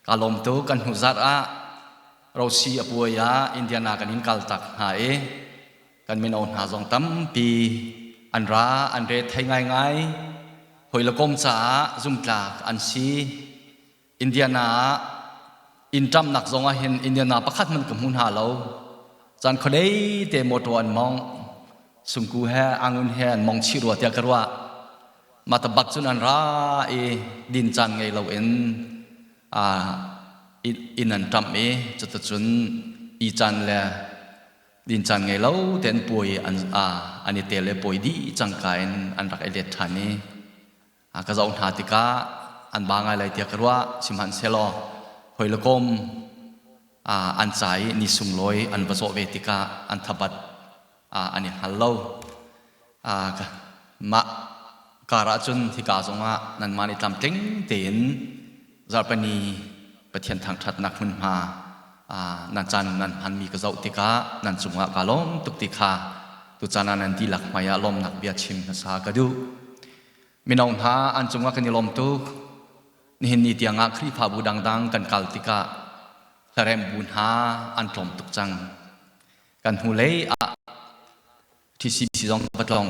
Ka lawm tuk kan hnu zarh ah Rosi a puai ah Indiana kan in kal tak hna i kan mino hna zong tampi an ra an re thei ngaingai. Hoi le kom caah zumtlak an si. Indiana ah inn ṭamnak zong ah hin Indiana pakhat hmanh ka hmu hna lo. Caan khuadei te motor an mong. Sungku he angun he an mong chih rua tiah ka ruah. Mah tabak cun an ra i din caan ngei loin inn an ṭamh i cuticun i caan le din caan ngei lo tein puai an an i tel i puai dih cangka in an rak i let ṭhan i ka zoh hna tikah an ba ngai lai tiah ka ruah. Sihmanhsehlaw hawi le kom an ca i ni sunglawi an va zawh ve tikah an thabat an i hngal lo. Mah kar ahcun hika zongah nanmah nih tlamtling tein zarhpini Pathian thangṭhatnak hmunhma nan caan nan hmanmi ka zoh tikah nan cungah kaa lawm tuk ti kha tucaan ah nan dihlak hmai ah lawmnak bia chim hmasa ka duh. Mino hna an cungah kan i lawm tuk. Nihin ni tiangah Khrihfabu dangdang kan kal tikah hlaremh bu hna an tlawm tuk cang. Kan hnulei ah TCBC zong va tlawng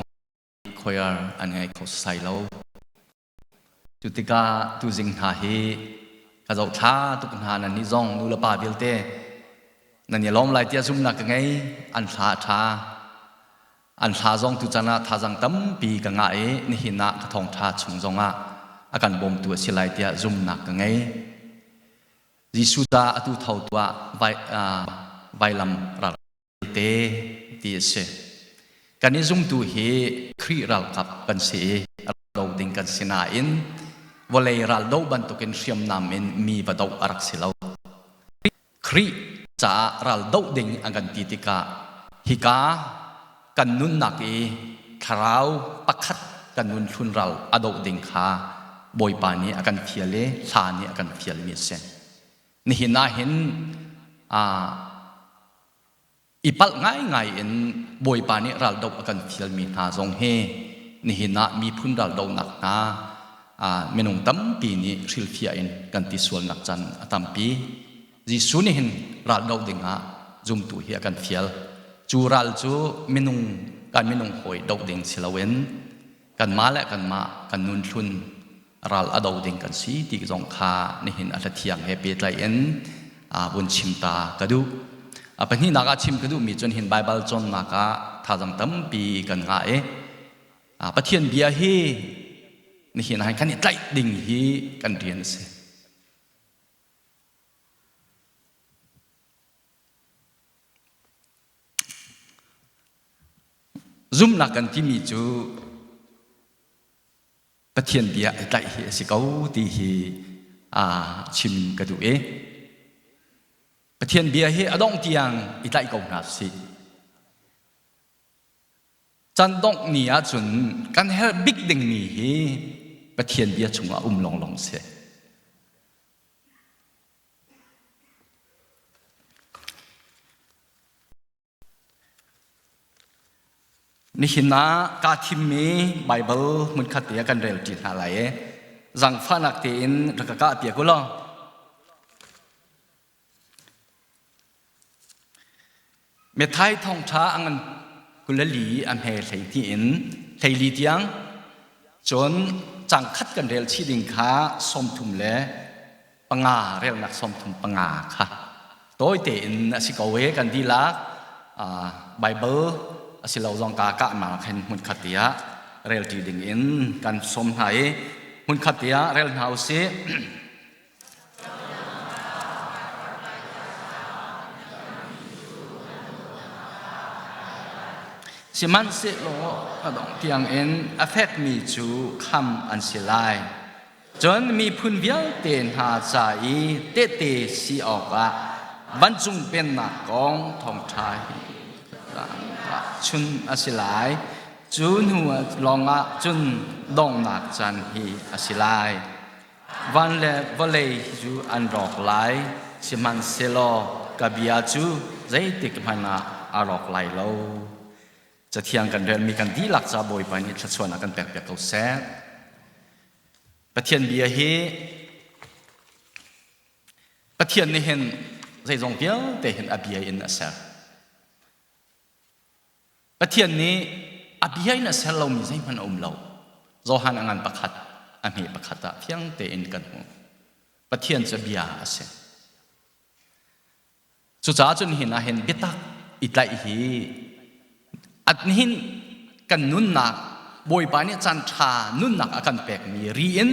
choir an ngei kho sai lo. Cu tikah tuzing hna hi ka zoh thla tuk hna nan nih zong nu le pa vialte nan i lawm lai tiah zumnak ka ngei an hla a ṭha an hla zong tuchan ah thazang tampi ka ngah i nihin ah ka thawngṭha chung zongah a kan bawmtu a si lai tiah zumnak ka ngei Jesuh ca atu tho tuah vai, vailam ral te ti a si. Kan i zumtu hi Khrih ralkap kan si i do ding kan si nain vawlei ral do bantukin hriamnam in mi va doh a rak si lo. Khrih caah ral doh ding an kan ti tikah hika kan nunnak i thlarau pakhat kan nun hlun ral a doh ding kha Bawipa nih a kan fial i hla nih a kan fialmi a si. Nihin ah hin i palh ngaingai in Bawipa nih raldoh a kan fialmi hna zong hi nihin ah miphun raldohnak hna minung tampi nih hrilhfiah in kan ti sualnak can a tampi. Jesuh nih hin raldoh dingah zumtu hi a kan fial. Cu ral cu minung kan minung hawi doh ding si loin kanmah le kanmah kan nun thlun ral a do ding kan si ti zong kha nihin a hlathiang he pehtlai in vun chim ta ka duh. A pahnihnak ah chim ka duhmi cun hin Baibal cawnnak ah thazang tampi kan ngah i Pathian bia hi nihin ah kan i tlaih ding hi kan rian a si. Zumhnak kan timi cu Pathian bia i tlaih hi a si ko ti hi chim ka duh i Pathian bia hi a dongh tiang i tlaih ko hna sih. Can dongh ni ahcun kan herh bik dingmi hi Pathian bia chungah um lawnglawng si. Nihin ah kaa thimmi Baibal hmunkhat te ah kan relṭi hna lai i zaangfahnak tein rak ka kah piak u law. Matthai thawngṭha a ngan 24 a hme 12 in 14 tiang cun cang khat kan rel chih ding kha 35 relnak 35 kha tawi tein a si ko e kan dihlak Bible a si lo zong ka kahnak hin hmunkhat tiah relṭi ding in kan sawm hna i hmunkhat tiah rel hna usih. Sihmanhsehlaw a dongh tiangin a fekmi cu kham an si lai. Cun miphun vialte hna ca i tehte si awkah vancung pennak kong thawngṭha hi chun a si lai. Cu hnu lawngah cun donghnak caan hi a si lai. Van le vawlei cu an rawk lai, sihmanhsehlaw ka bia cu zeitik hmanh ah a rawk lai lo. Cathiang kan relmi kan dihlak ca Bawipa nih thluachuahnak kan pekpiak ko seh. Pathian bia hi. Pathian nih hin zeizong vialte hin a bia in a ser. Pathian nih a bia in a ser lomi zeihmanh a um lo. Johan a ngan pakhat, a hme pakhat ah fiang tein kan hmuh. Pathian cu bia a si. Cucaah cun hin ah hin biatak i tlaih hi at nihin kan nunnak Bawipa nih caan ṭha nunnak a kan pekmi ri in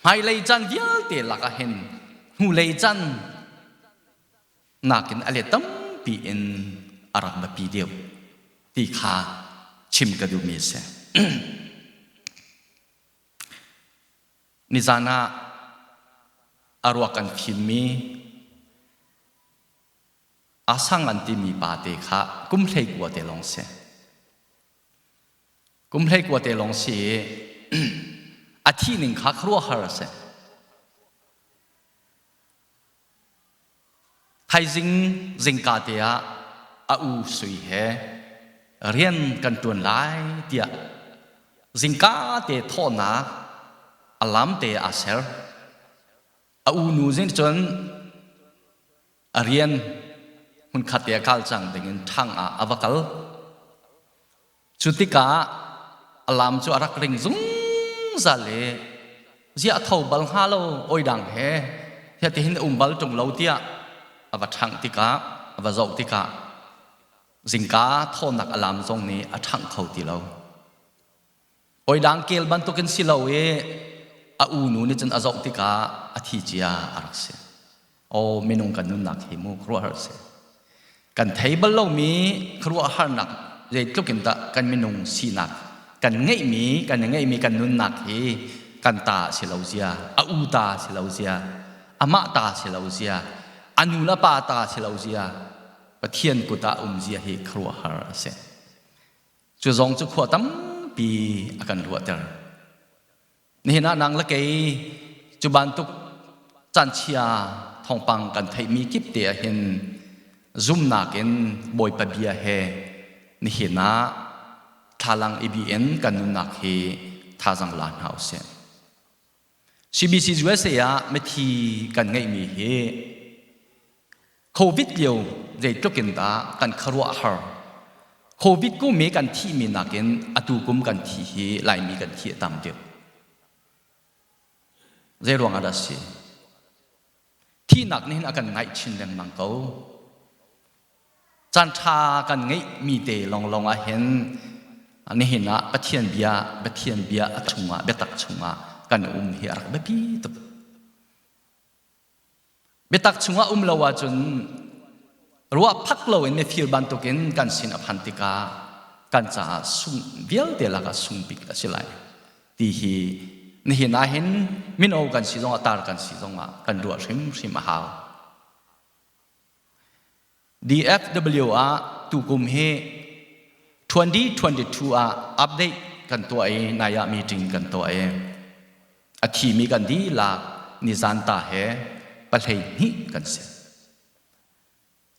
hmailei caan vialte lakah hin hnulei caan nakin a let tampi in a rak biapi deuh ti kha chim ka duhmi a si. Nizan ah a ruak an fimmi Asang an timi pa te kha kum 19 te lawng si. Kum 19 te lawng si i a thih ning kha khuaruahhar a si. Thaizing zingka te ah a u Sui he rian kan ṭuan lai tiah zingka te thawhnak a lam te aa ser. A u nu zing cun a rian hmunkhat te a kal cang dingin ṭhang ah a va kal. Cu tikah a lam cu a rak ring zungzal i ziah tho bal hnga lo oidang he hiatihin um bal ṭung lo tiah a va ṭhangh tikah a va zoh tikah zingka thawnak a lam zong nih a ṭhangh kho ti lo. Oidang kel bantukin si lo i a unu nih cun a zoh tikah a thi cia a rak si. Aw minung kan nunnak hi mu khuaruahhar si. Kan thei bal lomi khuaruahharnak zeitluk in dah kan minung sinak kan ngeihmi kan ngeihmi kan nunnak hi kan ta si lo zia, a u ta si lo zia, amah ta si lo zia, a nu le pa ta si lo zia, Pathian kut ah um zia hi khuaruahhar a si. Cu zong cu khua tampi a kan ruahter. Nihin ah nang le kei cu bantuk caanchia thawngpang kan theihmi kip te ah hin zumnak in Bawipa bia he nihin ah thlalang i bi in kan nunnak hi thazang la hna usih. CBC USA ah mithi kan ngeihmi hi COVID lio zeitluk in dah kan khuaruahhar. COVID kum i kan thihmi nakin atu kum kan thi hi Laimi kan thi a tam deuh. Zei ruang ah dah si? Thihnak nih hin a kan ngaih chin lengmang ko. Caan ṭha kan ngeihmi te lawnglawng ah hin nihin ah Pathian bia Pathian bia a chungah biatak chungah kan um hi a rak biapi tuk. Biatak chungah um lo ahcun ruah phak loin mifir bantukin kan sin a phan tikah kan caah sung vialte lakah sung bik a si lai ti hi nihin ah hin mino kan si zongah tar kan si zongah kan ruah hrimhrim a hau. DFW ah tukum hi 2022 ah update kan tuah i nai ah meeting kan tuah i a thimi kan dihlak nizan ta he 12 kan si.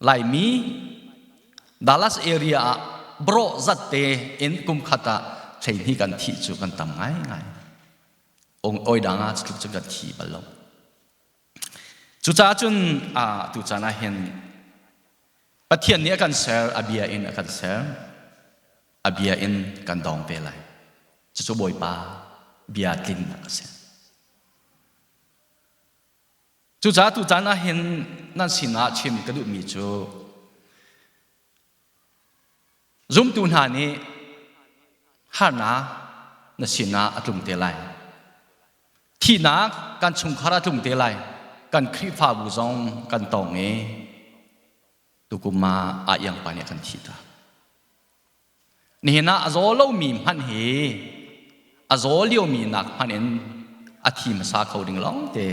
Laimi Dallas area ah bro zat te in kum khat ah 12 kan thih cu kan tam ngaingai. Oi dang ah cutluk cu kan thi bal lo. Cucaah cun tu caan ah hin Pathian nih a kan ser, a bia in a kan ser, a bia in kan dong ve lai. Cucu Bawipa bia tlinnak a si. Cucaah tu caan ah hin nan sinah chim ka duhmi cu Zumtu hna nih harnak na sinah a tlung te lai. Thihnak kan chungkhar a tlung te lai. Kan Khrihfabu zong kan tong i tukum ah ah iangpa nih a kan thih ta. Nihin ah a zaw lomi hmanh hi a zaw liomi nak hmanh in a thi hmasa kho ding lawngte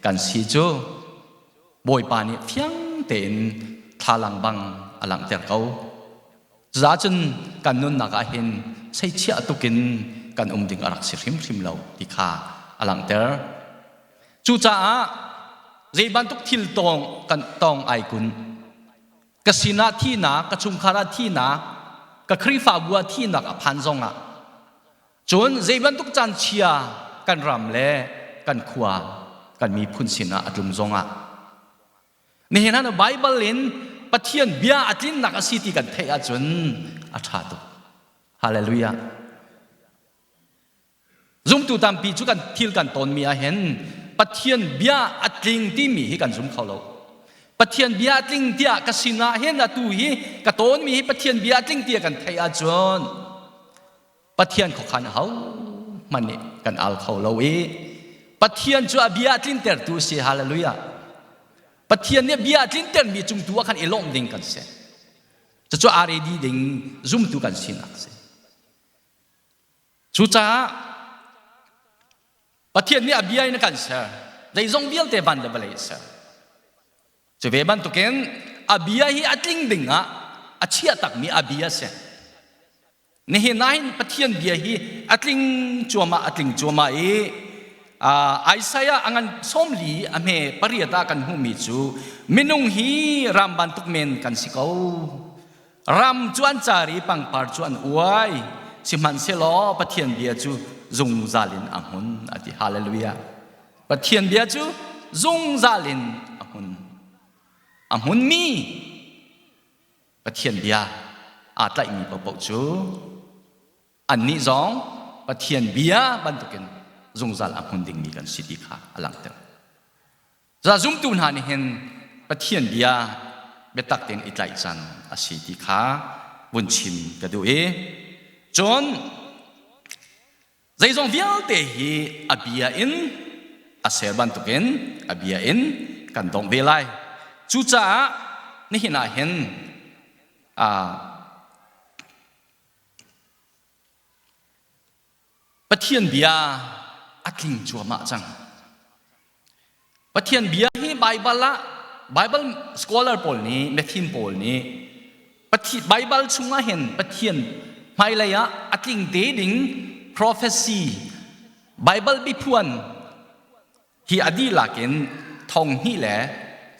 kan si cu Bawipa nih fiang tein thlalang bang a langhter ko. Cucaah cun kan nunnak ah hin seichiah tukin kan um ding a rak si hrimhrim lo ti kha a langhter. Cucaah zei bantuk thil tong kan tong ai kun ka sinah thihnak, ka chungkhar ah thihnak, ka Khrihfabu ah thihnak a phan zongah cun zei bantuk caan chia kan ram le kan khua kan miphun sinah a tlung zongah. Nihin ah Baibal in Pathian bia a tlinnak a si ti kan theih ahcun a ṭha tuk. Hallelujah. Zumtu tampi cu kan thil kan tawnmi ah hin Pathian bia a tling timi hi kan zum kho lo. Pathian bia a tling tiah ka sinah hin atu hi ka tawnmi hi Pathian bia a tling tiah kan theih ahcun Pathian khuakhan ahohmanh nih kan al kho lo i Pathian cu a bia a tlintertu a si. Hallelujah. Pathian nih bia a tlintermi cung tu ah khan i lawmh ding kan si. Cucu aa ready ding zumtu kan sinak a si. Cucaah Pathian nih a bia in a kan ser. Zeizong vialte van le vawlei a ser. Cu ve bantukin a bia hi a tling ding ah a chiah takmi a bia a si. Nihin ah hin Pathian bia hi a tling cuahmah a tling cuahmah i Isaiah a ngan 40 a hme pariat ah kan hmuhmi cu minung hi ram bantuk men kan si ko. Ram cu an car i pangpar cu an uai. Sihmanhsehlaw Pathian bia cu zungzal in a hmun a ti. Hallelujah. Pathian bia cu zungzal in a hmun. A hmunmi Pathian bia aa tlaihmi paohpaoh cu annih zong Pathian bia bantukin zungzal a hmun dingmi kan si ti kha a langhter. Zumtu hna nih hin Pathian bia biatak tein i tlaih caan a si ti kha vun chim ka duh i cun zeizong vialte hi a bia in a ser bantukin a bia in kan dongh ve lai. Cucaah nihin ah hin Pathian bia a tling cuahmah cang. Pathian bia hi Baibal ah Baibal scholar pawl nih mifim pawl nih Baibal chungah hin Pathian hmailei ah a tling te ding prophecy Baibal biaphuan hi a dihlak in thong hnih le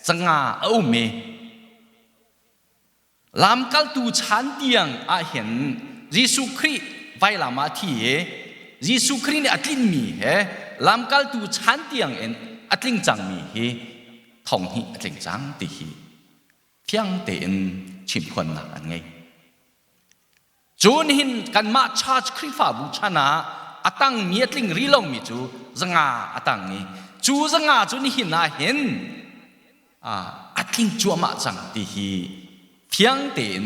zanga a um i Lamkaltu chan tiang ahhin Jesuh Khrih vailam ah a thi i Jesuh Khrih nih a tlinmi he lamkaltu chan tiang in a tling cangmi hi thong hnih a tling cang ti hi fiang tein chimphuannak an ngei. Cun hin kanmah church Khrihfabu chan ah a tangmi a tling rih lomi cu zanga a tang i cu zanga cu nihin ah hin a tling cuahmah cang ti hi fiang tein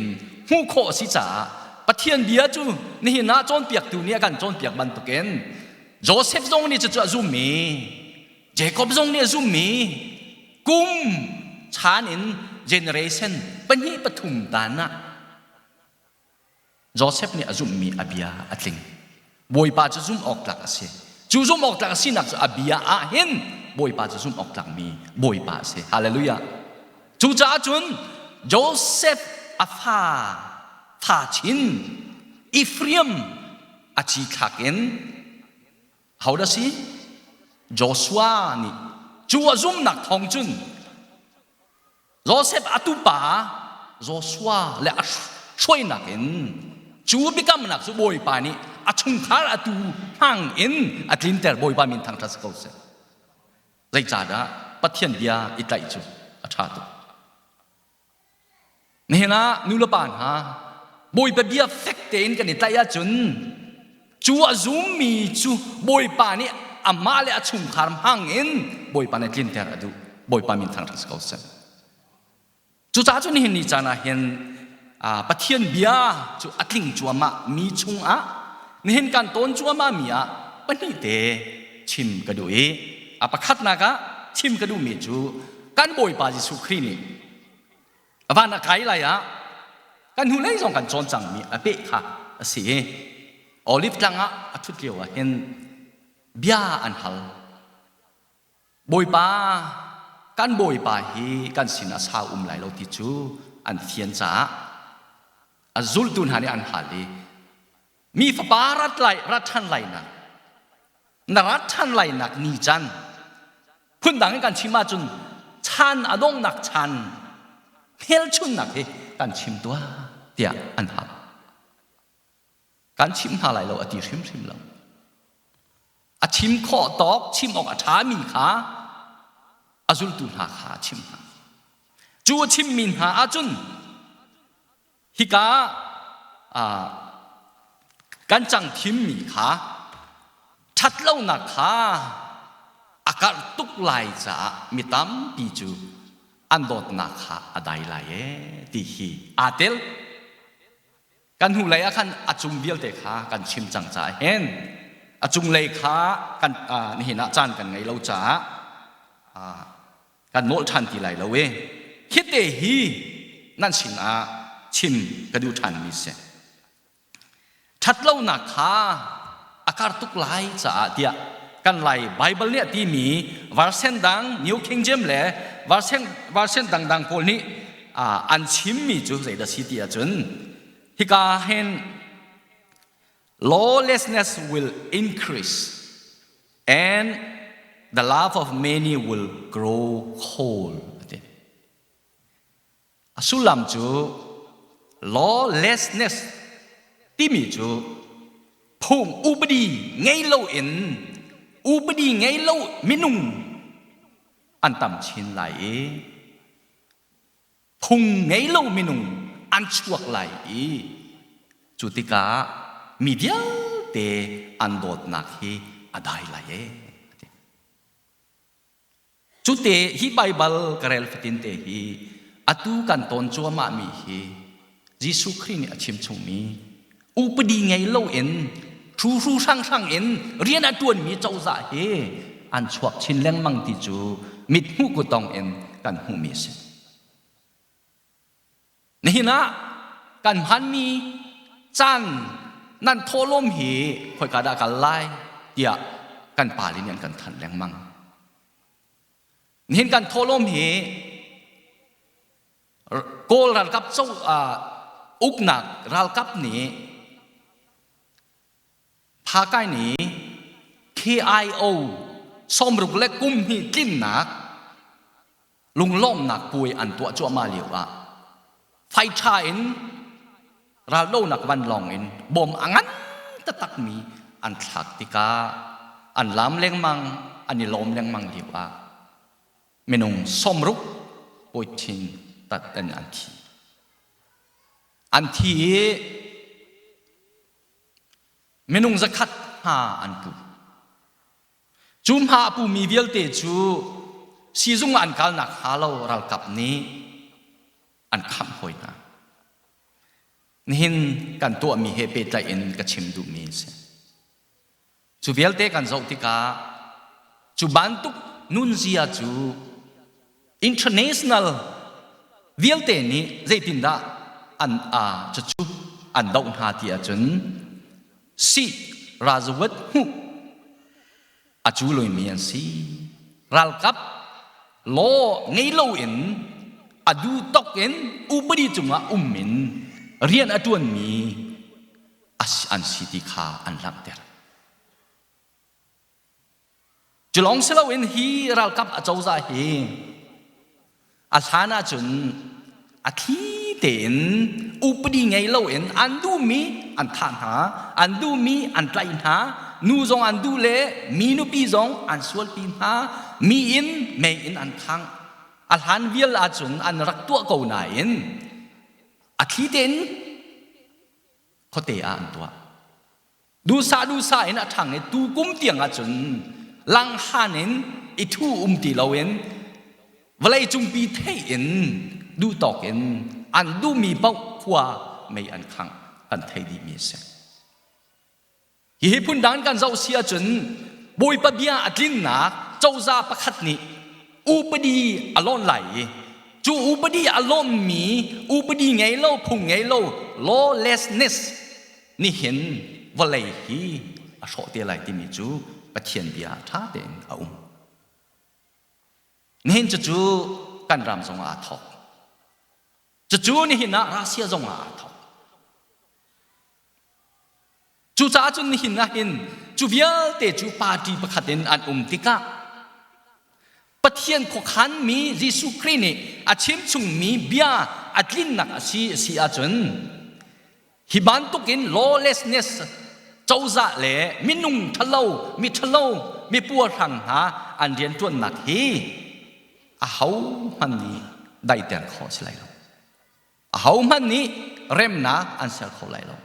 hmuh khawh a si caah Pathian bia cu nihin ah cawnpiaktu nih a kan cawnpiak bantukin Joseph zong nih cucu a zummi Jacob zong nih a zummi kum chan in generation pahnih pathum tan ah Joseph nih a zumhmi a bia a tling. Bawipa cu zumh awk tlak a si. Cu zumh awk tlak a sinak cu a bia ah hin Bawipa cu zumh awk tlakmi Bawipa a si. Hallelujah. Cucaah cun Joseph a fa fa chin Ephraim a ci thlak in hodah si? Joshua nih cu a zumhnak thawng cun Joseph a tupa Joshua le a hruainak in cu biakamnak cu Bawipa nih a chungkhar a tu hmang in a tlinter Bawipa min thangṭhat si ko seh. Zeicahdah Pathian bia i tlaih cu a ṭha tuk. Nihin ah nulepa hna Bawipa bia fek tein kan i tlaih ahcun cu a zummi cu Bawipa nih amah le a chungkhar hmang in Bawipa nih tlinter a duh. Bawipa min thangṭhat si ko seh. Cucaah cu nihin ni caan ah hin Pathian bia cu a tling cuahmah mi chungah nihin kan tawn cuahmah mi ah pahnih te chim ka duh i a pakhatnak ah chim ka duhmi cu kan Bawipa Jesuh Khrih nih van a kai lai ah kan hnulei zong kan cawn cangmi a peh kha a si i Olive tlang ah a ṭhut lio ah hin bia an hal Bawipa kan Bawipa hi kan sin ah sau um lai lo ti cu an fian caah a zultu hna nih an hal i mi fapa rat lai rat ṭhan lainak na rat ṭhan lainak ni can Phundang in kan chim ahcun chan a donghnak chan hmelchunnak hi kan chim tuah tiah an hal. Kan chim hna lai lo a ti hrimhrim lo. A chim khawh tawk chim awk a ṭhami kha a zultu hna kha a chim hna. Cu a chimmi hna ahcun hika kan cang thimmi kha ṭhatlonak kha a karh tuk lai caah mi tampi cu an dawtnak kha a dai lai ee ti hi aa tel. Kan hnulei ah khan a cung vialte kha kan chim cang caah hin a cunglei kha kan nihin ah caan kan ngei lo caah kan nawl ṭhan ti lai lo i hite hi nan sinah chim ka duh ṭhanmi si. Ṭhatlonak kha a kar tuk lai caah tiah kan Lai Baibal nih a timi version dang New King James le version version dangdang pawl nih an chimmi cu zeidah si ti ahcun hika hin lawlessness will increase and the love of many will grow cold. A sullam cu lawlessness timi cu phung upadi ngei loin upadi ngei lo minung an tam chin lai i phung ngei lo minung an chuak lai i cu tikah mi vialte an dawtnak hi a dai lai ee. Cute hi Baibal ka rel fatin te hi atu kan tawn cuahmah mi hi Jesuh Khrih nih a chim chungmi upadi ngei loin hruhru hranghrang in rian a ṭuanmi cozah hi an chuak chin lengmang ti cu mithmuh kutong in kan hmuhmi a si. Nihin ah kan hmanmi caan nan thawhlawm hi khoika dah kal lai tiah kan pale nih an kan thanh lengmang. Nihin kan thawhlawm hi Kawl ralkap co uknak ralkap nih Phakai nih KIO sawmruk le kum hnih tlinnak lunglawmhnak puai an tuah cuahmah lio ah faiṭha in raldonak vanlawng in bom a ngan taktakmi an thlak tikah an laam lengmang an i lawm lengmang lio ah minung 60 poithin tat in an thi. An thi i minung zakhat hna an pu. Cu hma a pumi vialte cu siizung ah an kalnak hnga lo ralkap nih an khamh hawi hna. Nihin kan tuahmi he pehtlaih in ka chim duhmi a si. Cu vialte kan zoh tikah cu bantuk nunzia cu international vialte nih zeitindah an cucu an doh hna ti ahcun si razuat hmuh a cu loimi an si. Ralkap law ngei loin a duh tok in upadi cungah um in rian a ṭuanmi an si ti kha an langhter. Cu lawng si loin hi ralkap acozah hi a hlan ahcun a thli tein upadi ngei loin an duhmi an thah hna, an duhmi an tlaih hna, nu zong an duh le mi nupi zong an sualpi hna, mi inn mei in an khangh. A hlan vial ahcun an rak tuah ko nain a thli tein khuate ah an tuah. Duhsah duhsah in a ṭhang i tukum tiang ahcun langhan in i ṭhu um ti loin vawlei cungpi theih in duhtawk in an duhmi paoh khua mei an khangh kan thei dihmi a si. Hihi phundang kan zoh si ahcun Bawipa bia a tlinnak cozah pakhat nih upadi a lawn lai i cu upadi a lawnmi upadi ngei lo phung ngei lo lawlessness nihin vawlei hi a hrawh te lai timi cu Pathian bia ṭha tein a um. Nihin cucu kan ram zongah aa thawk. Cucu nihin ah Russia zongah aa thawk. Cucaah cun nihin ah hin cu vialte cu party pakhat in an um tikah Pathian khuakhanmi Jesuh Khrih nih a chimchungmi bia a tlinnak a si a si ahcun hi bantukin lawlessness cozah le minung ṭhalo mi ṭhalo mi puarhrang hna an rianṭuannak hi ahohmanh nih. daihter khawh a si lai lo. Ahohmanh nih remnak an ser kho lai lo.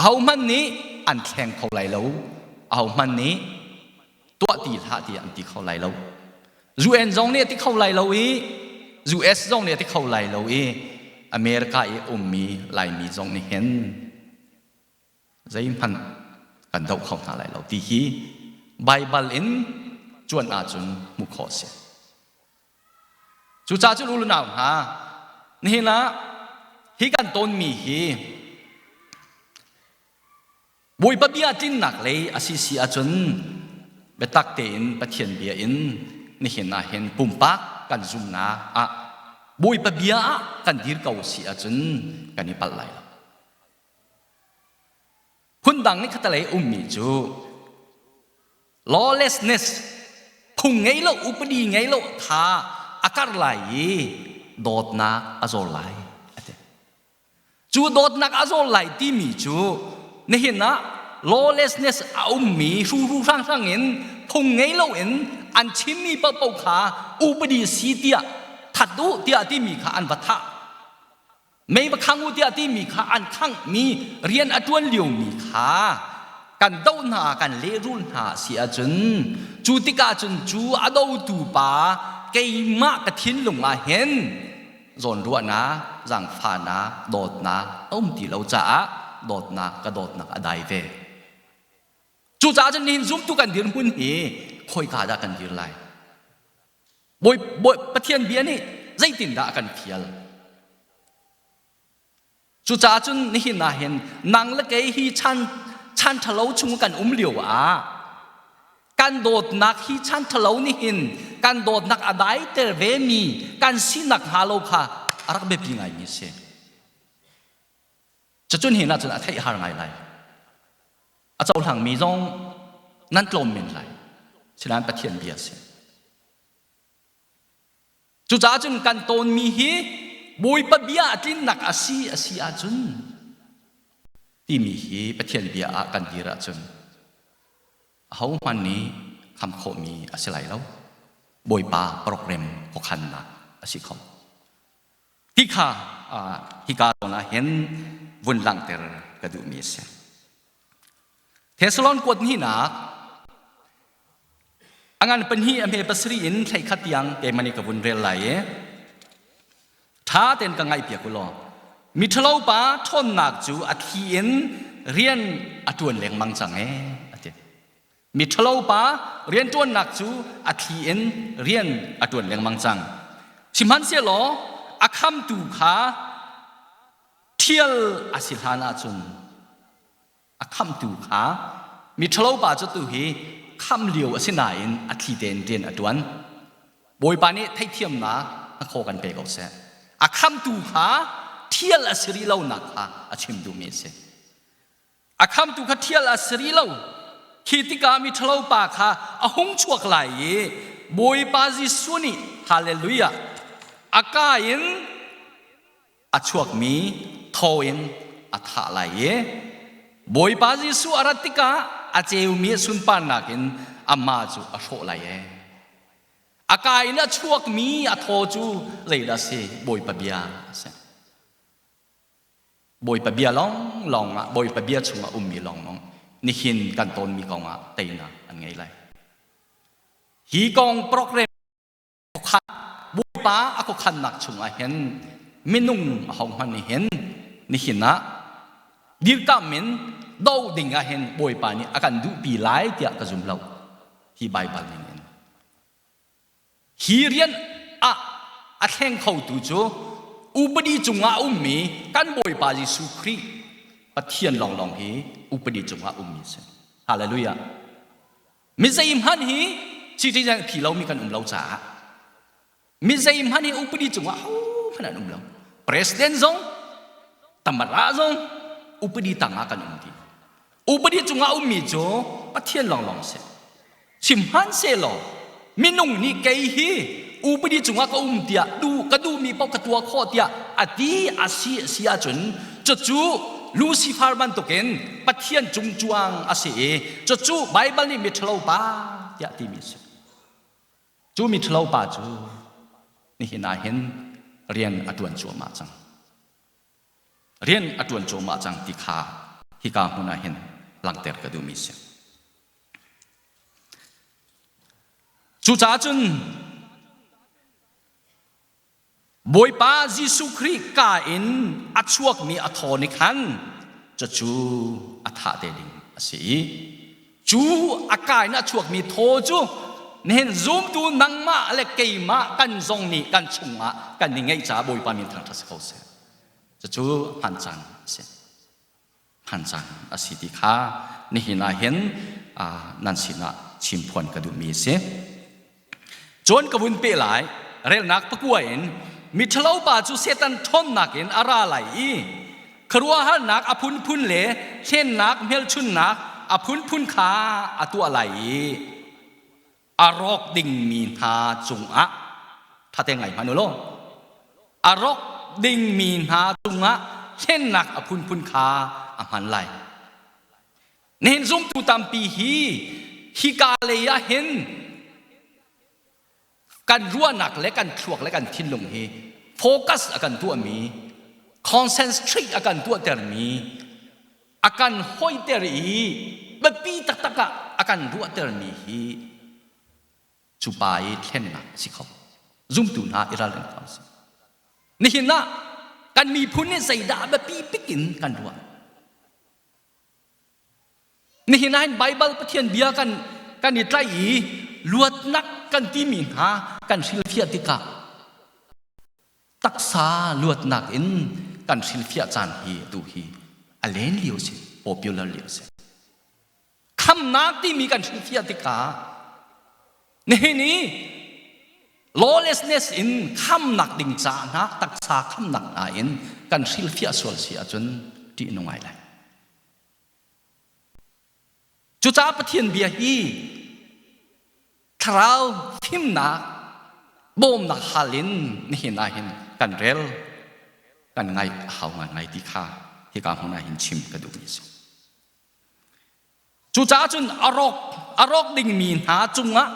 Ahohmanh nih an thleng kho lai lo. Ahohmanh nih tuah ti hlah tiah an ti kho lai lo. UN zong nih a ti kho lai lo i US zong nih a ti kho lai lo i America i ummi Laimi zong nih hin zeihmanh kan doh kho hna lai lo ti hi Baibal in cuan ahcun hmuh khawh a si. Cucaah cun u le nau hna, nihin ah hi kan tonmi hi Bawipa bia tlinnak lei a si si ahcun biatak tein Pathian bia in nihin ah hin pumpak kan zumnak ah Bawipa bia ah kan dir ko si ahcun kan i palh lai lo. Phundang nih khatalei ummi cu lawlessness phung ngei lo upadi ngei lo kha a karh lai i dawtnak a zawl lai a ti. Cu dawtnak a zawl lai timi cu nihin ah lawlessness a ummi hruhru hranghrang in phung ngei lo in an chimmi paohpaoh kha upadi si tiah that u tiah timi kha an va thah Mei va khang u tiah timi kha an khanghmi rian a ṭuan liomi kha kan doh hna kan lehrul hna a si ahcun cu tikah cun cu a dotu pa keimah ka thinlung ah hin zawnruahnak, zaangfahnak, dawtnak a um ti lo caah dawtnak ka dawtnak a dai ve. Cucaah cun nihin zumtu kan dirhmun hi khoika dah kan dir lai? Bawi, Bawi, Pathian bia nih zeitindah a kan fial? Cucaah cun nihin ah hin nang le kei hi chan chan ṭhalo chung kan um lio ah kan dawtnak hi chan ṭhalo nih hin kan dawtnak a daiter ve mi kan sinak hnga lo kha a rak biapi ngaimi a si. Cucun hin ahcun a theih har ngai lai. A cohlangmi zong nan tlawm men lai. Sinain Pathian bia a si. Cucaah cun kan tawnmi hi Bawipa bia a tlinnak a si a si ahcun timi hi Pathian bia ah kan dir ahcun ahohmanh nih kham khawhmi a si lai lo. Bawipa program khuakhannak a si kho. Ti kha hika zawn ah hin vun langhter ka duhmi a si. Thessalon kuat hnihnak a ngan pahnih a hme pasarih in thleikhat tiang keimah nih ka vun rel lai i ṭha tein ka ngaihpiak u law miṭhalo pa ṭhawnnak cu a thi in rian a ṭuan lengmang cang ee a ti. Miṭhalo pa rianṭuannak cu a thli in rian a ṭuan lengmang cang. Sihmanhsehlaw a khamtu kha ṭhial a si hlan ahcun a khamtu kha miṭhalo pa cu tu hi kham lio a si nain a thli tein rian a ṭuan. Bawipa nih theihthiamnak hnakhaw kan pe ko seh. A khamtu kha ṭhial a si rih lonak kha a chim duhmi a si. A khamtu kha ṭhial a si rih lo. Khi tikah miṭhalo pa kha a hung chuak lai i Bawipa Jesuh nih Hallelujah a ka in a chuakmi thaw in a thah lai i Bawipa Jesuh a rat tikah a ceumi a sunparnak in amah cu a hrawh lai ee. A ka in a chuakmi a thaw cu zeidah a si? Bawipa bia a si. Bawipa bia lawnglawng ah Bawipa bia chungah ummi lawnglawng nihin kan tawnmi kongah teinak an ngei lai. Hi kong program Bawipa a khuakhannak chungah hin minung ahohmanh nih hin nihin ah dirkamh in do ding ah hin Bawipa nih a kan duhpi lai tiah ka zum lo. Hi Baibal ning in. Hi rian ah a thleng khotu cu upadi cungah a ummi kan Bawipa Jesuh Khrih Pathian lawnglawng hi upadi cungah ummi a si. Hallelujah. Mi zeihmanh hi citizen phi lomi kan um lo caah mi zeihmanh hi upadi cungah hohmanh an um lo. President zong tamara zong upadi tangah kan um dih. Upadi cungah ummi cu Pathian lawnglawng a si. Sihmanhsehlaw minung nih kei hi upadi cungah ka um tiah du ka duhmi paoh ka tuah khawh tiah a ti a si a si ahcun cucu Lucifer bantukin Pathian cungcuang a si i cucu Baibal nih miṭhalo pa tiah timi a si. Cu miṭhalo pa cu. Nihin ah hin rian a ṭuan cuahmah cang. Rian a ṭuan cuahmah cang ti kha hika hmun ah hin langhter ka duhmi si. Cucaah cun Bawipa Jesuh Khrih ka in a chuakmi a thaw nih khan cucu a thah te ding a si i cu a ka in a chuakmi thaw cu nihin zumtu nangmah le keimah kan zong nih kan chungah kan i ngeih caah Bawipa min thangṭhat si ko seh. Cucu hman caan a si. Hman caan a si ti kha nihin ah hin nan sinah chimphuan ka duhmi a si. Cun ka vun peh lai, relnak pakua in miṭhalo pa cu Satan ṭhawnnak in a ra lai i khuaruahharnak a phunphun le hlennak hmelchunnak a phunphun kha a tuah lai i a rawk dingmi hna cungah ṭhate ngai hmanh u law a rawk dingmi hna cungah hlennak a phunphun kha a hman lai. Nihin zumtu tampi hi hika lei ah hin kan ruahnak le kan thluak le kan thinlung hi focus a kan tuahmi concentrate a kan tuahtermi a kan hoiter i biapi taktak ah a kan ruahtermi hi cu pa i thlennak a si kho zumtu hna i ralring kho si nihin ah kan miphun nih zeidah biapi bik in kan ruah Nihin ah hin Baibal Pathian bia kan kan i tlaih i luatnak kan timi hna kan hrilhfiah tikah taksa luatnak in kan hrilhfiah caan hi atu hi a len lio si, popular lio si. Khamnak timi kan hrilhfiah tikah nihin i lawlessness in khamnak ding ca hna taksa khamnak hna in kan hrilhfiah sual si ahcun ṭih nung ai lai. Cucaah Pathian bia hi thlarau fimnak bawmnak hal in nihin ah hin kan rel kan ngaih a hau ngaingai ti kha hika hmun ah hin chim ka duhmi a si. Cucaah cun a rawk a rawk dingmi hna cungah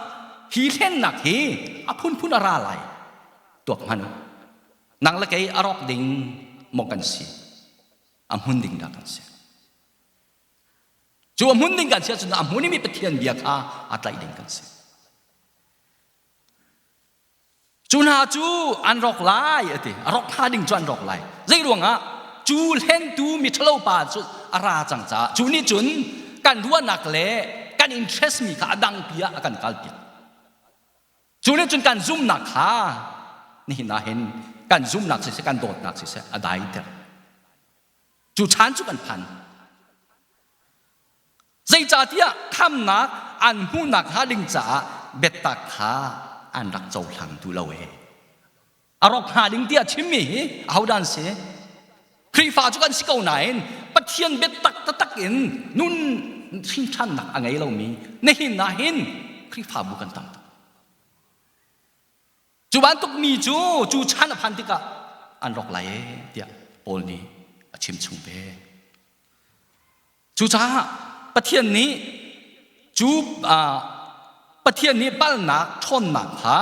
hi hlennak hi a phunphun a ra lai tuak hmanh u. Nang le kei a rawk ding maw kan si? A hmun ding dah kan si? Cu a hmun ding kan si ahcun a hmun i mi Pathian bia kha aa tlaih ding kan si. Cu hna cu an rawk lai a ti. A rawk hnga ding cu an rawk lai. Zei ruangah cu hlentu miṭhalo pa cu a ra cang caah cu nih cun kan ruahnak le kan interest mi kha a dangpi ah a kan kalpi. Cu nih cun kan zumhnak kha nihin ah hin kan zumhnak siseh kan dawtnak siseh a daiter. Cu chan cu kan phan. Zeicahtiah khamnak an hmuhnak hnga ding caah biatak kha an rak cohlang duh lo ee. A rawk hnga ding tiah chimmi hi ahodah an si? Khrihfa cu kan si ko nain Pathian biatak taktak in nun hrinṭhannak a ngei lomi nihin ah hin Khrihfabu kan tam tuk. Cu bantuk mi cu cu chan a phan tikah an rawk lai ee tiah Paul nih a chim chung ve. Cucaah Pathian nih cu Pathian nih palnak ṭhawnnak kha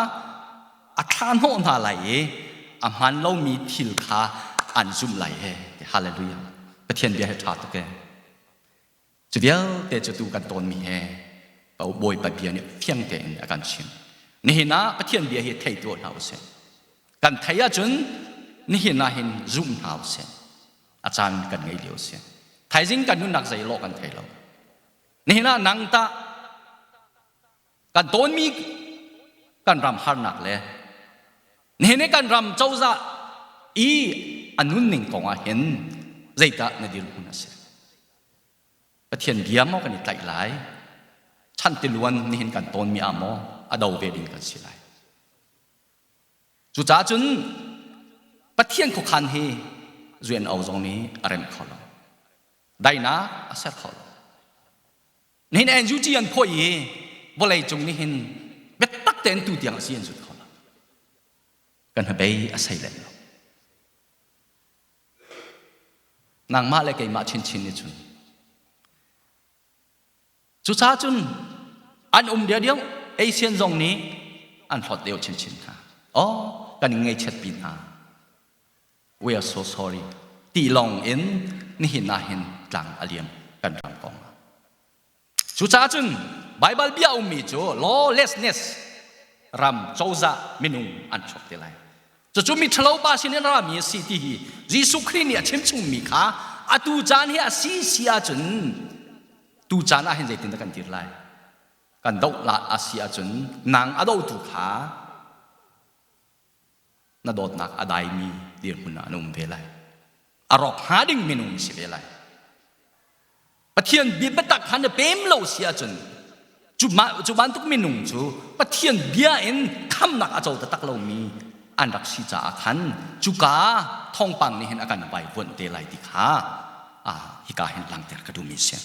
a thlah hnawh hna lai i a hmaan lomi thil kha an zumh lai he. Hallelujah. Pathian bia hi ṭha tuk ee. Cu vialte cu tu kan tawnmi he Bawipa bia nih fiang tein a kan chimh. Nihin ah Pathian bia hi thei tuah hna usih. Kan thei ahcun nihin ah hin zum hna usih. A caan kan ngei lio si. Thaizing kan nunnak zei lawh kan thei lo. Nihin ah nang tah kan tawnmi kan ram harnak le nihin i kan ram cozah i a nunning kong ah hin zeidah na dirhmun a si? Pathian bia maw kan i tlaih lai? Chan tiluan nihin kan tawnmi ah maw a do ve ding kan si lai? Cucaah cun Pathian khuakhan hi UNO zong nih a remh kho lo. Daihnak a ser kho lo. Nihin NUG an phawih i vawlei cung nihin biatak tein tu tiang a si an zut kho lo. Kan hnabei a sei lem lo. Nangmah le keimah chinchin nih cun cucaah cun an um deuhdeuh Asian zong nih an hlawt deuh chinchin hna. Oh, kan. Kan in ngaihchiatpi hna. We are so sorry. Ti lawng in nihin ah hin tlang a liam kan ram kong ah. Cucaah cun Baibal bia ummi cu lawlessness ram cozah minung an chuak te lai. Cucu mi ṭhalo pa sin in rami a si ti hi Jesuh Khrih nih a chimchungmi kha atu caan hi a si si ahcun tu caan ah hin zeitindah kan dir lai? Kan doh la a si ahcun nang a dohtu kha na dawtnak a daimi dirhmun ah na um ve lai. A rawk hnga ding minung si ve lai. Pathian bia biatak kha na pem lo si ahcun cu bantuk minung cu Pathian bia in khamnak a co taktak lomi an rak si caah khan cuka thawngpang nih hin a kan vaivuanh te lai ti kha hika hin langhter ka duhmi si.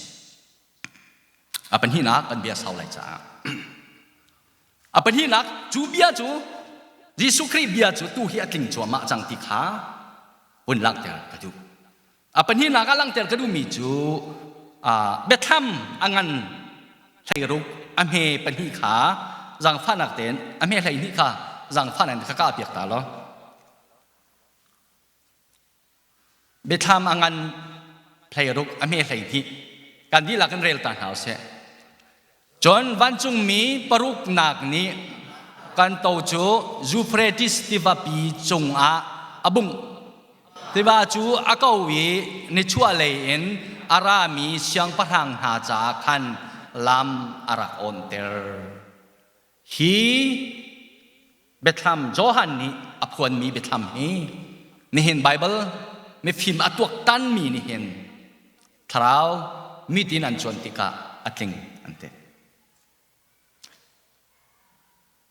A pahnihnak kan bia sau lai caah a pahnihnak cu bia cu Jesuh Khrih bia cu tu hi a tling cuahmah cang ti kha hun langhter ka duh. A pahnihnak ah langhter ka duhmi cu biathlam a ngan hleiruk a hme pahnih kha zaangfahnak tein a hme 12 kha zaangfahnak in ka kah piak ta law. Biathlam a ngan hleiruk a hme 12 kan dihlak in rel ta hna usih. Cun vancungmi paruknak nih kan to cu Euphrates tivapi cungah a bungh. Tiva cu a ko i nichuahlei in a rami siangpahrang hna caah khan lam a rak awnter. Hi biathlam Johan nih a phuanmi biathlam hi nihin Baibal mifim a tuaktanmi nih hin thlarau mitin an cuan tikah a tling an ti.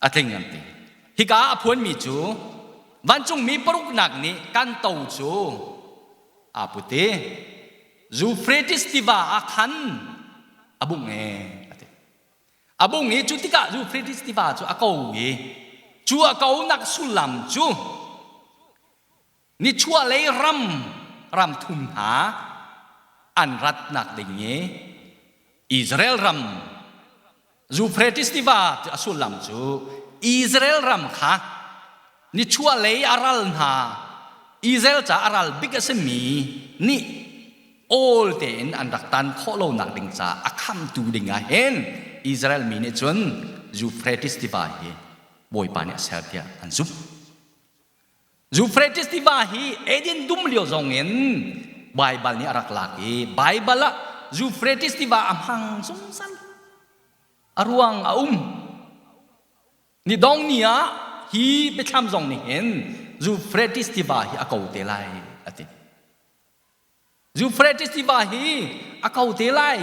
A tling an ti. Hika ah a phuanmi cu vancungmi paruknak nih kan to cu aa put i Euphrates tiva ah khan a bungh e a ti. A bung i cu tikah Euphrates tiva cu a ko i cu a konak sullam cu nichuahlei ram ram thum hna an ratnak ding i Israel ram Euphrates tiva a sullam cu Israel ram kha nichuahlei a ral hna Israel ca a ral bik a simi nih awl tein an rak tan khawh lonak ding caah a khamtu ding ah hin Israel mi nih cun Euphrates tiva hi Bawipa nih a ser tiah an zumh. Euphrates tiva hi Eden dum lio zong in Baibal nih a rak lak i Baibal ah Euphrates tiva a hmang zungzal. A ruang a um. Ni dong ni ah hi biathlam zong nih hin Euphrates tiva hi a ko te lai a ti. Euphrates tiva hi a ko te lai.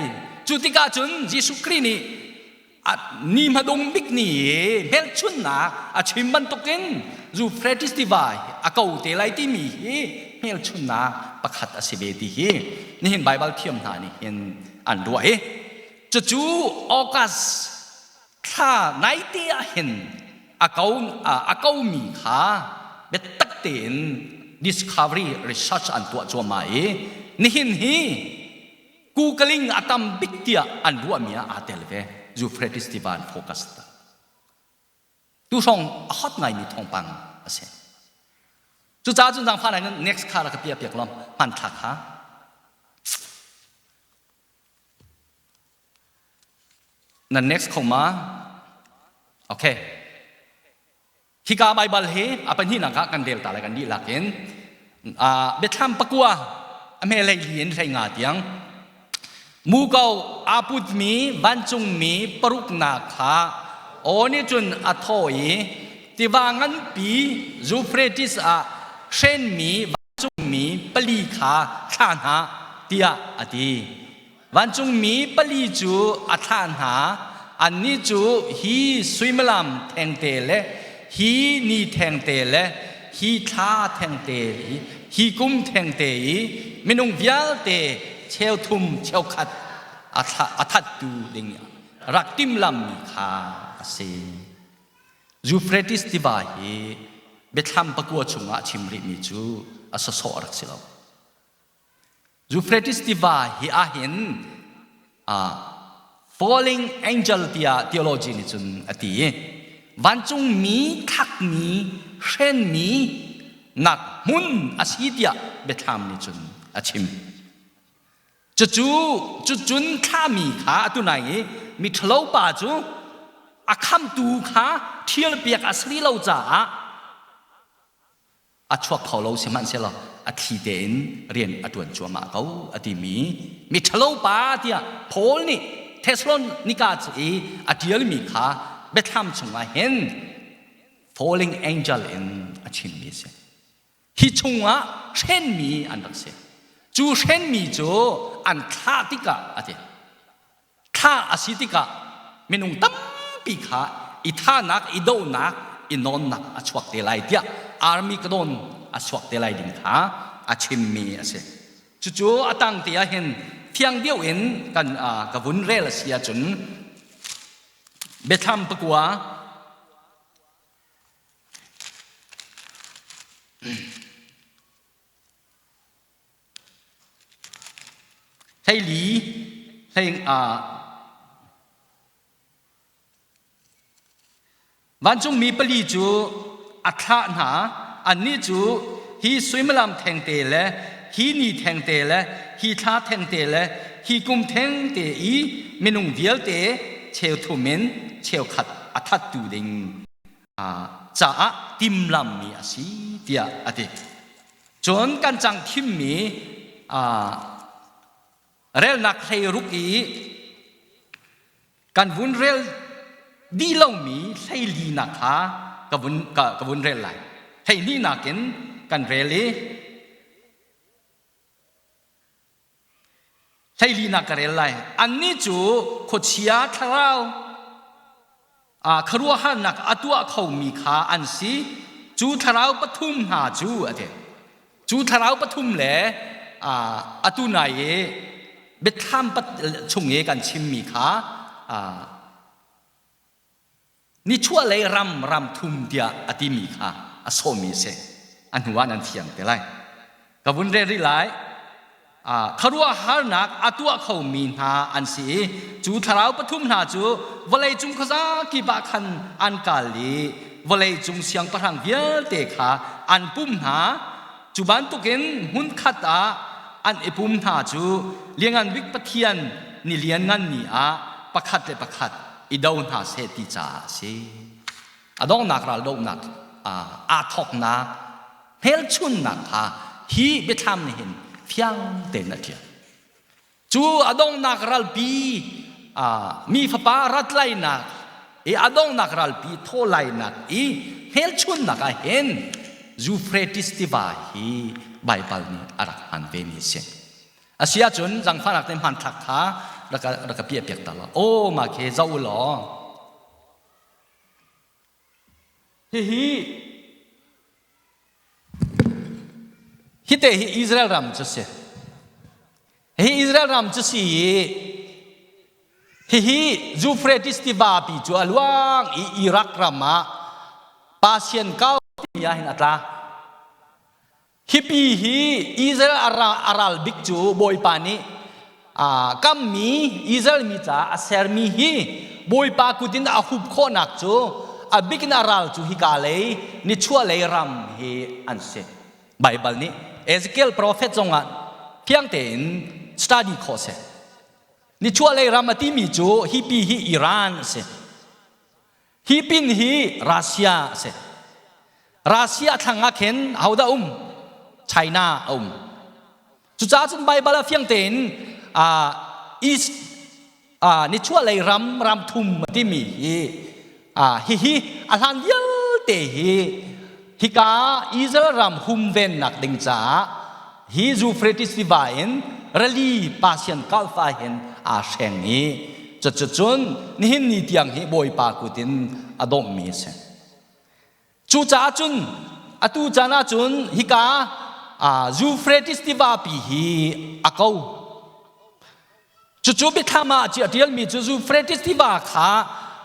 Cu tikah cun Jesuh Khrih nih ni hmadung bik ni i hmelchunhnak a chim bantukin Euphrates tiva hi a ko te lai timi hi hmelchunhnak pakhat a si ve ti hi nihin Baibal thiam hna nih hin an ruah i cucu August thla naite ah hin a ko a komi kha biatak tein discovery research an tuah cuahmah i nihin hi Googling a tam bik tiah an ruahmi ah aa tel ve Euphrates tiva an focus ta. Tu hrawng a hot ngaimi thawngpang a si. Cucaah cun zaangfah nai next kha rak ka piah piak lom hmanthlak kha. Na next kho ma? Okay. Hika Baibal hi a pahnihnak ah kan rel ta lai kan dihlak in biathlam pakua a hme hlei li in hlei nga tiang muko aa putmi vancungmi paruknak kha aw nih cun a thaw i tiva nganpi Euphrates ah hrenmi vancungmi pali kha thla hna tiah a ti. Vancungmi pali cu a thlah hna. Annih cu hi suimilam thengte le hi ni thengte le hi thla thengte i hi kum thengte i minung vialte cheuthum cheukhat a thattu ding rak timhlammi kha a si. Euphrates tiva hi biathlam pakua chungah a chim rihmi cu a sawsawh a rak si lo. Euphrates tiva hi ahhin falling angel tiah theology nih cun a ti i vancungmi thakmi hrenmi nak hmun a si tiah biathlam nih cun a chim. Cucu cucun thlami kha atu nai i mi ṭhalo pa cu a khamtu kha ṭhialpiak a si lo caah a chuak kho lo sihmanhsehlaw a thli tein rian a ṭuan cuahmah ko a timi mi ṭhalo pa tiah Paul nih Thessalonika i a ṭialmi kha biathlam chungah hin falling angel in a chimmi a si. Hi chungah hrenmi an rak si. Cu hrenmi cu an thlah tikah a ti. Thlah a si tikah minung tampi kha i thahnak, i dohnak, i nawnnak a chuak te lai tiah Armageddon a chuak te lai ding kha a chimmi a si. Cucu a tang te ah hin fiang deuh in kan ka vun rel a si ahcun Biathlam pakua 14 hlei Vancungmi pali cu a thlah hna. Annih cu hi suimilam thengte le hi ni thengte le hi thla thengte le hi kum thengte i minung vialte cheuthum in cheukhat a thattu ding caah timhlammi a si tiah a ti. Cun kan cang thimmi relnak 16 i kan vun rel dih lomi hleilinak kha ka vun, ka, ka vun rel lai. Hleihnih in kan rel i hleilinak ka rel lai. Annih cu khuachia thlarau khuaruahharnak a tuah khomi kha an si. Cu thlarau pathum hna cu a ti. Cu thlarau pathum le atu nai i biathlam chung i kan chimmi kha nichuahlei ram ram thum tiah a timi kha a sawhmi a si. A hnu ah nan thiam te lai. Ka vun rel rih lai. Khuaruahharnak a tuah khomi hna an si i cu thlarau pathum hna cu vawleicung khuaza kip ah khan an kal i vawleicung siangpahrang vialte kha an pum hna. Cu bantukin hmunkhat ah an i pum hna cu Lianngan Bik Pathian ni lianngan ni ah pakhat le pakhat i do hna seh ti caah a si. A donghnak raldohnak aa thawknak hmelchunnak kha hi biathlam nih hin fiang tein a ṭial. Cu a donghnak ralpi mi fapa rat lainak i a donghnak ralpi thaw lainak i hmelchunnak ah hin Euphrates tiva hi Baibal nih a rak hman ve mi a si. A si ahcun zangfahnak te hmanthlak kha rak ka piah piak ta law. Aw mah khi zoh u law. Hihi hite hi Israel ram cu si. Hi Israel ram cu si i hihi Euphrates tiva pi cu a luang i Iraq ram ah Persian Gulf timi ah hin a tla. Hipi hi Israel a ral bik cu Bawipa nih kammi Israel mi caah a sermi hi Bawipa kut in a hup khawhnak cu a bik in a ral cu hika lei nichuahlei ram hi an si. Baibal nih Ezekiel prophet zongah fiang tein study khawh si. Nichuahlei ram a timi cu hipi hi Iran a si. Hi pin hi Russia a si. Russia thlang ah khin hodah um? China a um. Cucaah cun Baibal ah fiang tein East nichuahlei ram ram thum a timi hi hihi a hlan vialte hi hika Israel ram humvennak ding caah hi Euphrates tiva in rali Persian Gulf ah hin aa hreng i cucun nihin ni tiang hi Bawipa kut in a dawmmi a si. Cucaah cun atu caan ah cun hika Euphrates tiva pi hi a ko. Cucu biathlam ah a ṭialmi cu Euphrates tiva kha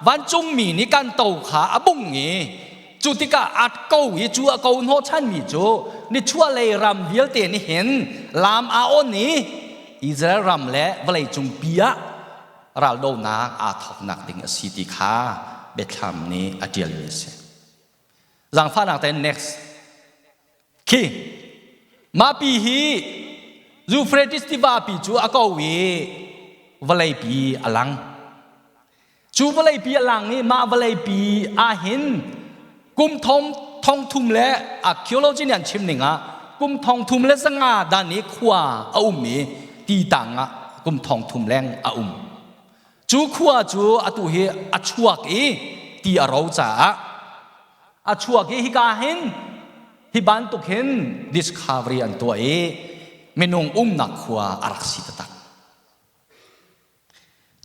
vancungmi nih kan to kha a bung i cu tikah a ko i cu a ko hnawhchanmi cu nichuahlei ram vialte nih hin lam aa on i Israel ram le vawleicung pi ah raldohnak aa thawknak ding a si ti kha biathlam nih a ṭialmi a si. Zaangfahnak tein next. Khi mahpi hi Euphrates tiva pi cu a ko i vawleipi a lang. Cu vawleipi a lang i mah vawleipi ahhin kum thong thong thum le archaeology nih an chim ning ah kum thong thum le zanga dan i khua a um i ti tang ah kum thong thum leng a um. Cu khua cu atu hi a chuak i ti a ro caah a chuak i hika hin hi bantuk hin discovery an tuah i minung umnak khua a rak si taktak.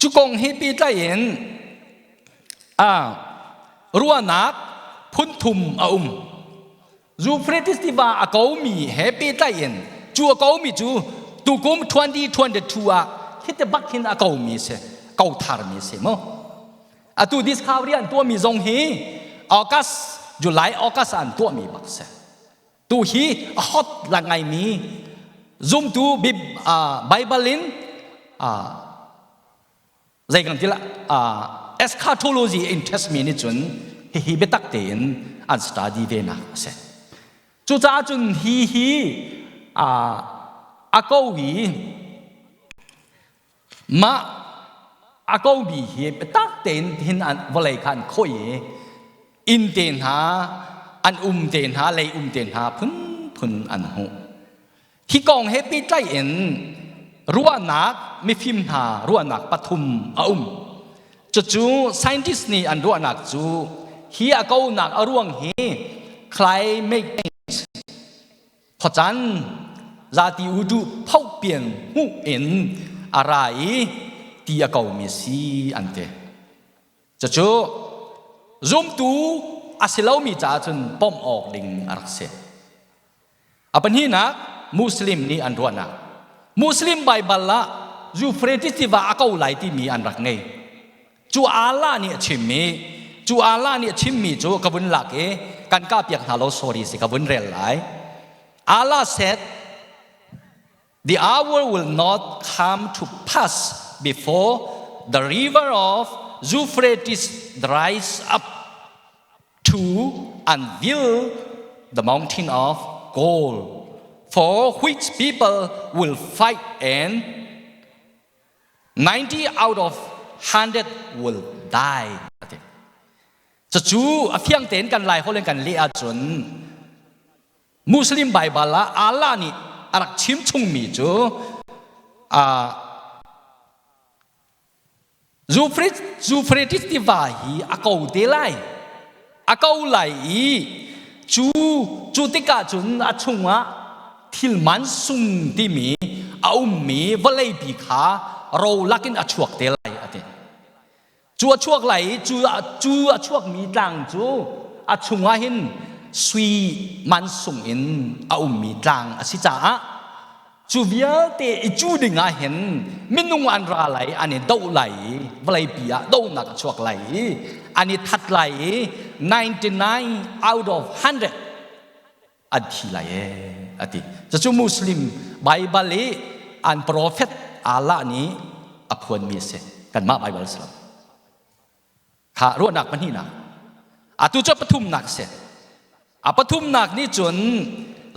Cu kong hi pehtlai in ruahnak phun thum a um. Euphrates tiva a komi he pehtlai in cu a komi cu tukum 2022 ah hiti bak hin a komi si, ko tharmi si mu. Atu discovery an tuahmi zong hi August, July, August an tuahmi bak si. Tu hi a hot la ngaimi zumtu Bible in zei kan ti la eschatology interest mi nih cun hihi biatak tein an study ve nak a si. Cucaah cun hi hi a ko i mah a ko mi hi biatak tein hin an vawlei kha an khawih i inn te hna an um te hna lei um te hna phunphun an hmuh. Hi kong he pehtlaih in ruahnak mifim hna ruahnak pathum a um. Cucu scientist nih an ruahnak cu hi a konak a ruang hi climate change khuacan zati udu phopian hmuh in a ra i ti a komi si an ti. Cucu zumtu a si lomi caah cun pom awk ding a rak si. A pahnihnak, Muslim nih an ruahnak. Muslim Baibal ah Euphrates tiva a ko lai timi an rak ngei. Cu Allah nih a chimmi, cu Allah nih a chimmi cu ka vun lak i kan kah piak hna lo sorry si ka vun rel lai. Allah said, The hour will not come to pass before the river of Euphrates dries up to unveil the mountain of gold, for which people will fight and 90 out of 100 will die. Cucu a fiang tein kan lai holh in kan leh ahcun Muslim Baibal ah Allah nih a rak chim chungmi cu Euphrates tiva hi a ko te lai. A ko lai i cu cu tikah cun a chungah thil mansung timi a ummi vawleipi kha ro lakin a chuak te lai a ti. Cu a chuak lai i cu cu a chuakmi tlang cu a chungah hin sui mansung in a ummi tlang a si caah cu vialte i cu ding ah hin minung an ra lai an i doh lai i vawleipi ah dohnak a chuak lai i an i that lai i 99 out of 100 an thi lai ee a ti. Cucu Muslim Baibal i an prophet Allah nih a phuanmi a si. Kanmah Baibal si lo. Kha ruahnak pahnihnak. Atu cu pathumnak a si. A pathumnak nih cun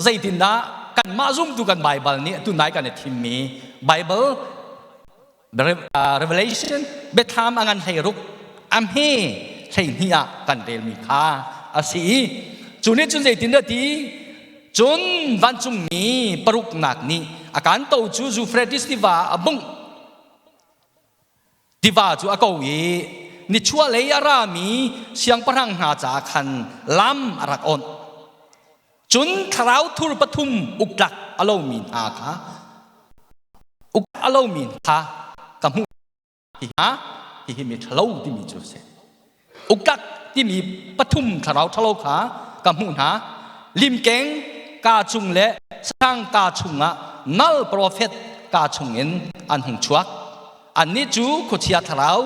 zeitindah kanmah zumtu kan Baibal nih atu nai kan i thimmi Baibal Revelation biathlam a ngan 16 a hme 12 ah kan relmi kha a si i cu nih cun zeitindah ti cun vancungmi paruknak nih a kan to cu Euphrates tiva a bungh tiva cu a ko i nichuahlei a rami siangpahrang hna caah khan lam a rak onh Cun thlarau thur pathum uktlak a lomi hna kha uk a lomi kha ka hmuh hi hna hihi mi ṭhalo timi cu a si. Uktlak timi pathum thlarau ṭhalo kha ka hmuh hna. Limkeng kaa chung le sahrang kaa chungah nal profet kaa chungin an hung chuak. Annih cu khuachia thlarau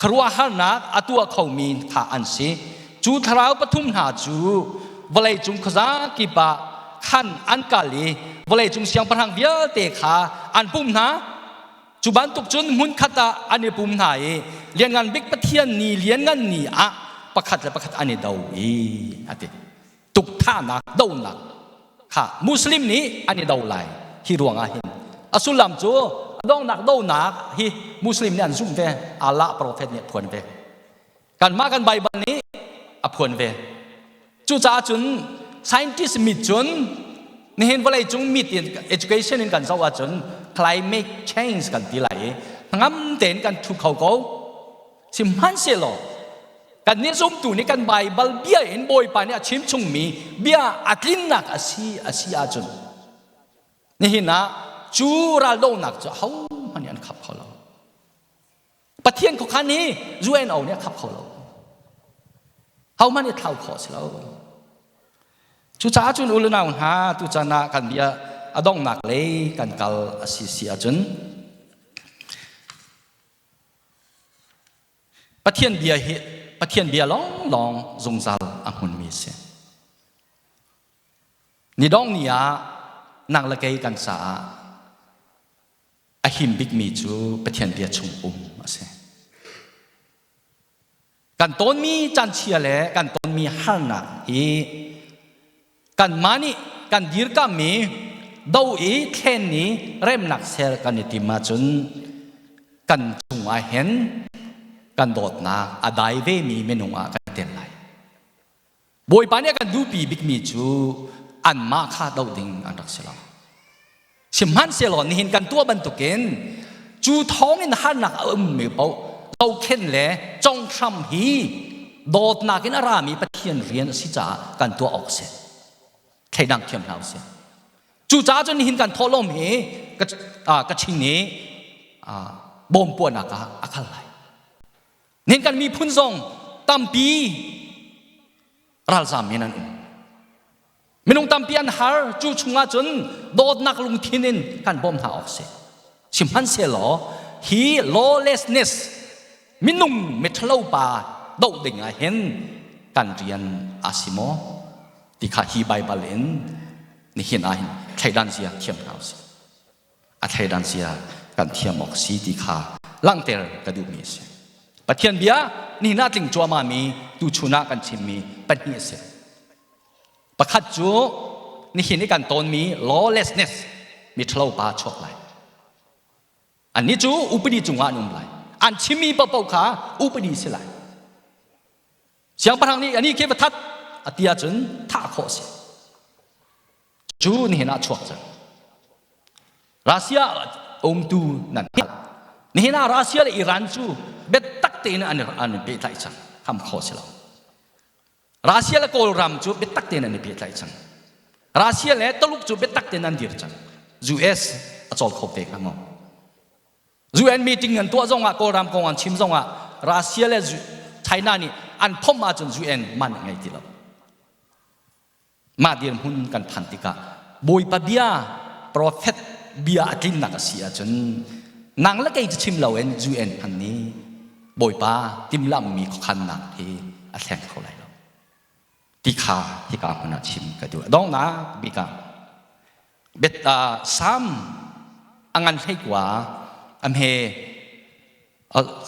khuaruahharnak a tuah khomi kha an si. Cu thlarau pathum hna cu vawleicung khuaza kip ah khan an kal i vawleicung siangpahrang vialte kha an pumh hna. Cu bantuk cun hmunkhat ah an i pum hna i Lianngan Bik Pathian ni lianngan ni ah pakhat le pakhat an i do i a ti. thahnak donak kha Muslim nih an i do lai hi ruangah hin. A sullam cu a donghnak donak hi Muslim nih an zumh ve, Allah prophet nih a phuan ve. Kanmah kan Baibal nih a phuan ve. Cucaah cun scientist mit cun nihin vawlei cung mit in education in kan zoh ahcun climate change kan ti lai i hnangam tein kan thu kho ko. Sihmanhsehlaw kan nih zumtu nih kan Baibal bia in Bawipa nih a chim chungmi bia a tlinnak a si a si ahcun nihin ah cu raldohnak cu ahohmanh nih an khap kho lo. Pathian khuakhan hi UNO nih a khap kho lo. Hohmanh nih thlau khawh a si lo. Cucaah cun u le nau hna tuchan ah kan bia a donghnak lei kan kal a si si ahcun Pathian bia hi Pathian bia lawnglawng zungzal a hmunmi a si. Ni dong ni ah nang le kei kan caah a him bikmi cu Pathian bia chung um a si. Kan tawnmi canchia le kan tawnmi harnak hi kanmah nih kan dirkammi do i thlen i remnak ser kan i tim ahcun kan chungah hin kan dawtnak a dai vemi minung ah kan tel lai. Bawipa nih a kan duhpi bikmi cu anmah kha doh ding an rak si lo. Sihmanhsehlaw nihin kan tuah bantukin cu thawngin harnak a ummi paoh zohkhenh le conghram hi dawtnak in a rami Pathian rian a si caah kan tuah awk a si. Thleidang thiam hna usih. Cucaah cun nihin kan thawhlawm hi ka ching i bawm puahnak ah a kal lai. Nihin kan miphun zong tampi ralzam in an um. Minung tampi an har, cu chungah cun dawtnak lungthin in kan bawmh hna awk si. Sihmanhsehlaw hi lawlessness minung miṭhalo pa doh ding ah hin kan rian a si maw ti kha hi Baibal in nihin ah hin thleidan zia thiam hna usih. A thleidan zia kan thiam awk si ti kha langhter ka duhmi a si. Pathian bia nihin ah tling cuahmahmi tuchun ah kan chimmi pahnih a si. Pakhat cu nihin i kan tawnmi lawlessness miṭhalo pa chuak lai. Annih cu upadi cungah an um lai. An chimmi paohpaoh kha upadi si lai. Siangpahrang nih anih khi va that a ti ahcun thah khawh a si. Cu nihin ah chuak cang. Russia umtu nan hngalh. Nihin ah Russia le Iran cu biatak tein an an pehtlaih cang. Kham khawh si lo. Russia le Kawlram cu biatak tein an i pehtlaih cang. Russia le Taluk cu biatak tein an dir cang. US a cawl kho te hnga maw? UN meeting an tuah zongah Kawlram kong an chim zongah Russia le China nih an phomh ahcun UN man a ngei ti lo. Mah dirhmun kan phanh tikah Bawipa bia prophet bia a tlinnak a si ahcun nang le kei cu chim loin UN hman nih Bawipa timhlamhmi khuakhannak hi a thleng kho lai lo ti kha hika hmun ah chim ka duh. Donghnak bik ah bet Salm a ngan 19 a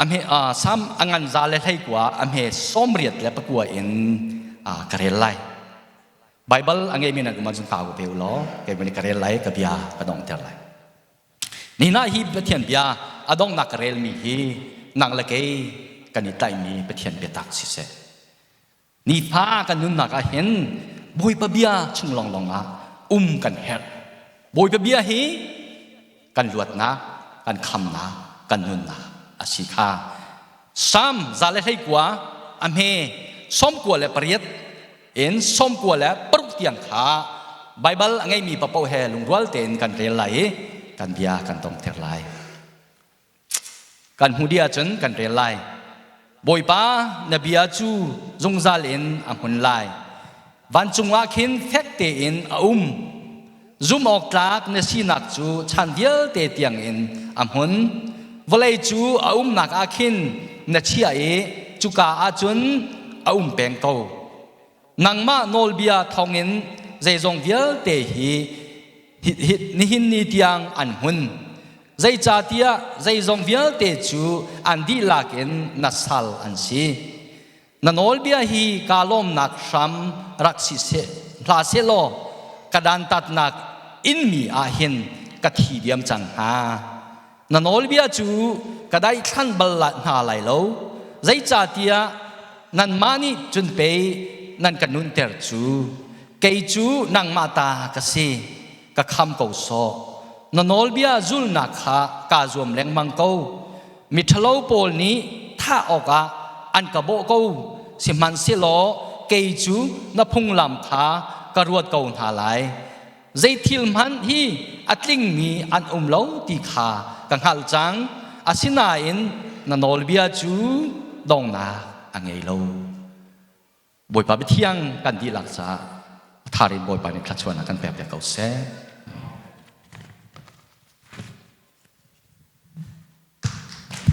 hme Salm a ngan 129 a hme 89 in ka rel lai. Baibal a ngeimi nan um ahcun kau ve u law keimah nih ka rel lai ka bia ka donghter lai. Nihin ah hi Pathian bia a donghnak ka relmi hi nang le kei kan i tlaihmi Pathian biatak siseh. Nifa kan nunnak ah hin Bawipa bia chung lawnglawng ah um kan herh. Bawipa bia hi kan luatnak, kan khamnak, kan nunnak a si kha. Salm 129 a hme 98 in 96 tiang kha Baibal a ngeimi paoh he lungrual tein kan rel lai i kan bia kan dongter lai. Kan hmuh dih ahcun kan rel lai. Bawipa, na bia cu zungzal in a hmun lai. Vancung ah khin fek tein a um. Zumh awk tlak na sinak cu chan vialte tiangin a hmun. Vawlei cu a umnak ah khin na chiah i cuka ah cun a um peng ko. Nangmah nawlbia thawngin zeizong vialte hi nihin ni tiang an hmun. Zeicahtiah zeizong vialte cu an dihlak in na sal an si. Na nawlbia hi kaa lawmnak hram rak si seh. Hlah sehlaw ka dantatnak inmi ah hin ka thi diam cang hnga. Na nawlbia cu ka daithlan bal hna lai lo, zeicahtiah nanmah nih cun pei nan ka nunter cu. Kei cu nangmah ta ka si, ka kham ko sawh. Na nawlbia zulnak kha kaa zuam lengmang ko. Miṭhalo pawl nih thah awkah an ka bawh ko, sihmanhsehlaw kei cu na phunglam kha ka ruat ko hna lai. Zei thil hmanh hi a tlingmi an um lo ti kha ka hngalh cang, asinain na nawlbia cu donghnak a ngei lo. Bawipa biathiang kan dihlak caah a thar in Bawipa nih thluachuahnak kan pek piak ko seh.